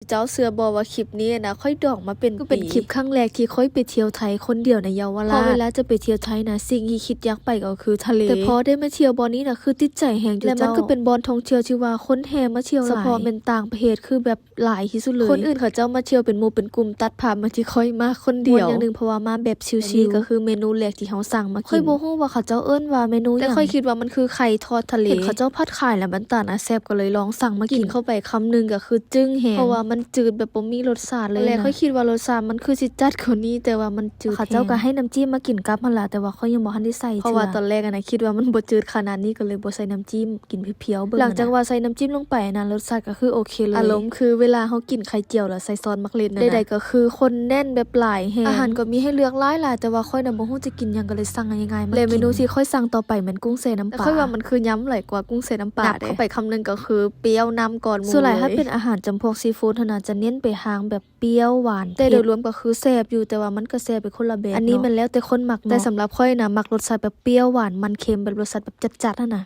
ເຈົ້າເຊື່ອບໍ່ວ່າຄລິບນີ້ນະ ຂ້ອຍດອງມາເປັນປີ. ເປັນຄລິບຄັ້ງແລກທີ່ຂ້ອຍໄປທ່ຽວໄທຄົນດຽວໃນເຍົາວະລາດ. ເພາະເວລາຈະໄປທ່ຽວໄທນະ ສິ່ງທີ່ຄິດຢາກໄປກໍຄືທະເລ. ແຕ່ພໍໄດ້ມາທ່ຽວບ່ອນນີ້ນະ ຄືຕິດໃຈແຮງຢູ່ ແລະມັນກໍເປັນບ່ອນທ່ອງທ່ຽວທີ່ວ່າຄົນແຫ່ມາທ່ຽວຫຼາຍ ສະເພາະແມ່ນຕ່າງປະເທດ ຄືແບບຫຼາຍທີ່ສຸດເລີຍ. ຄົນອື່ນເຂົາເຈົ້າມາທ່ຽວເປັນໝູ່ເປັນກຸ່ມ ຕັດພາບມາທີ່ຂ້ອຍມາຄົນດຽວ. ມ່ວນຢ່າງໜຶ່ງ ເພາະວ່າມາແບບຊິວໆ. ອັນນີ້ກໍຄືເມນູແລກທີ່ເຮົາສັ່ງມາກິນ. ຂ້ອຍບໍ່ຮູ້ວ່າເຂົາເຈົ້າເອີ້ນວ່າເມນູຫຍັງ ແຕ່ຂ້ອຍຄິດວ່າມັນຄືໄຂ່ທອດທະເລ. ເຫັນເຂົາເຈົ້າຜັດຂາຍແລ້ວມັນຕາໜ້າແຊບ ກໍເລີຍລອງສັ່ງມາກິນ. ກິນເຂົ້າໄປຄຳໜຶ່ງກໍຄືຈຶ່ງແຮງ ເພາະວ່າມັນຈືດແບບບໍ່ມີລົດຊາດເລີຍນະ. ແລະຂ້ອຍຄິດວ່າລົດຊາດມັນຄືຊິຈັດກວ່ານີ້ ແຕ່ວ່າມັນຈືດແຮງ. ເຂົາເຈົ້າກໍໃຫ້ນ້ຳຈິ້ມມາກິນກັບຫັ້ນລະ ແຕ່ວ່າຂ້ອຍຍັງບໍ່ທັນໄດ້ໃສ່ເທື່ອ ເພາະວ່າຕອນແລກຫັ້ນນະ ຄິດວ່າມັນບໍ່ຈືດຂະໜາດນີ້ ກໍເລີຍບໍ່ໃສ່ນ້ຳຈິ້ມ ກິນພຽວໆເບິ່ງ. ຫຼັງຈາກວ່າໃສ່ນ້ຳຈິ້ມລົງໄປນະ ລົດຊາດກໍຄືໂອເຄເລີຍ. ອາລົມຄືເວລາເຮົາກິນໄຂ່ຈຽວແລ້ວໃສ່ຊອດໝາກເລັດນັ້ນນະ. ໃດໆກໍຄືຄົນແໜ້ນແບບຫຼາຍແຮງ. ອາຫານກໍມີໃຫ້ເລືອກຫຼາຍໆ ແຕ່ວ່າຂ້ອຍນະບໍ່ຮູ້ຈະກິນຫຍັງ ກໍເລີຍສັ່ງງ່າຍໆມາກິນ. ແລະເມນູທີ່ຂ້ອຍສັ່ງຕໍ່ໄປແມ່ນກຸ້ງແຊ່ນ້ຳປາ. ແຕ່ຂ້ອຍວ່າມັນຄືຍຳຫຼາຍກວ່າກຸ້ງແຊ່ນ້ຳປາເດ້. ກັດເຂົ້າໄປຄຳໜຶ່ງກໍຄືປ່ຽວນຳກ່ອນໝູ່ເລີຍ. ສ່ວນຫຼາຍຖ້າເປັນອາຫານຈຳພວກຊີຟູດຫັ້ນນະ ຈະເນັ້ນໄປທາງແບບປ່ຽວຫວານເຜັດ. ແຕ່ໂດຍລວມກໍຄືແຊບຢູ່ ແຕ່ວ່າມັນກໍແຊບໄປຄົນລະແບບເນາະ. ອັນນີ້ແມ່ນແລ້ວແຕ່ຄົນມັກເນາະ. ແຕ່ສຳລັບຂ້ອຍນະ ມັກລົດຊາດແບບປ່ຽວຫວານມັນເຄັມ ແບບລົດຊາດແບບຈັດໆຫັ້ນນະ.